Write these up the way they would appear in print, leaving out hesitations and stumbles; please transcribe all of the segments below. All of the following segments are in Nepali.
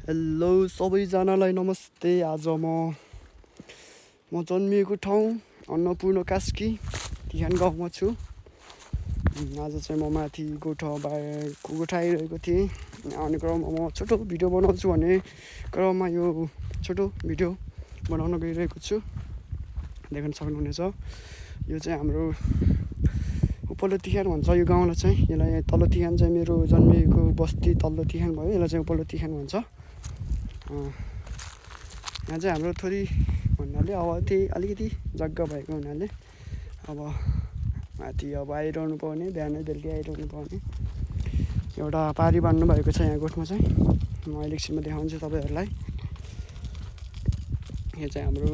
हेलो सबैजनालाई नमस्ते। आज म जन्मिएको ठाउँ अन्नपूर्ण कास्की तिहान गाउँमा छु। आज चाहिँ म माथि गोठा आइरहेको थिएँ। आउने क्रममा म छोटो भिडियो बनाउँछु भन्ने क्रममा यो छोटो भिडियो बनाउन गइरहेको छु। देख्न सक्नुहुनेछ यो चाहिँ हाम्रो उपल्लो तिहान भन्छ यो गाउँलाई चाहिँ। यसलाई तल्लो तिहान चाहिँ मेरो जन्मिएको बस्ती तल्लो तिहान भयो, यसलाई चाहिँ उपल्लो तिहान भन्छ। यहाँ चाहिँ हाम्रो थोरै भन्नाले अब त्यही अलिकति जग्गा भएको हुनाले अब माथि अब आइरहनु पर्ने, बिहानै बेलुकी आइरहनु पर्ने एउटा पारी बान्नु भएको छ यहाँ गोठमा चाहिँ। म अहिले एकछिनमा देखाउँछु तपाईँहरूलाई। यो चाहिँ हाम्रो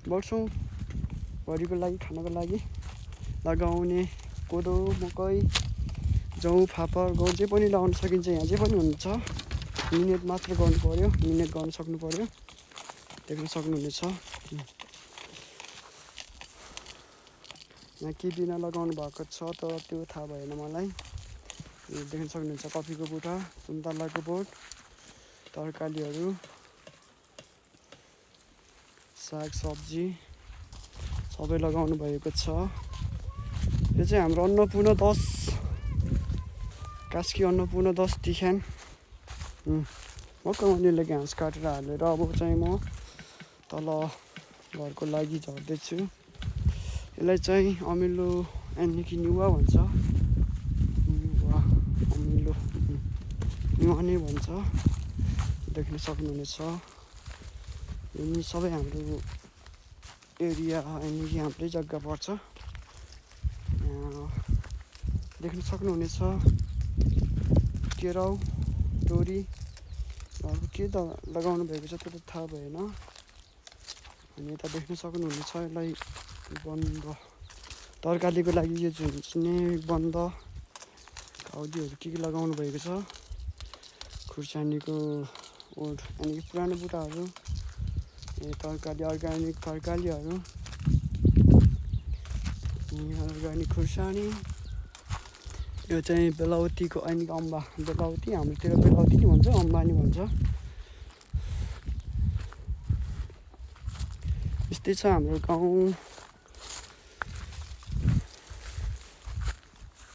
वर्षौँभरिको लागि खानको लागि लगाउने कोदो, मकै, जौँ, फापर, गहुँ जे पनि लगाउन सकिन्छ। यहाँ जे पनि हुन्छ, मिहिनेत मात्र गर्नु पर्यो, मिहिनेत गर्न सक्नु पर्यो। देख्न सक्नुहुनेछ यहाँ के बिना लगाउनु भएको छ तर त्यो थाहा भएन मलाई। देख्न सक्नुहुन्छ कफीको बुट्टा, सुन्तलाको बोट, तरकारीहरू, साग सब्जी सबै लगाउनु भएको छ। यो चाहिँ हाम्रो अन्नपूर्ण 10 कास्की अन्नपूर्ण 10 तिहान। मकैले घाँस काटेर हालेर अब चाहिँ म तल घरको लागि झर्दैछु। यसलाई चाहिँ अमिलो यानिकि निवा भन्छ, अमिलो निवा नै भन्छ। देख्न सक्नुहुनेछ यिनी सबै हाम्रो एरिया यानिकि हाम्रै जग्गा पर्छ। देख्न सक्नुहुनेछ केराउ, तोरी के त लगाउनु भएको छ त्यो त थाहा भएन। अनि यता देख्न सक्नुहुनेछ यसलाई बन्द तरकारीको लागि यो झुन्च्ने बन्द काउलीहरू के लगाउनु भएको छ। खुर्सानीको ओड यानि पुरानो बुट्टाहरू, तरकारी अर्ग्यानिक तरकारीहरू, अर्ग्यानिक खुर्सानी। यो चाहिँ बेलाउतीको यानि अम्बा, बेलाउती हाम्रोतिर बेलाउती नि भन्छ, अम्बा नि भन्छ। यस्तै छ हाम्रो गाउँ।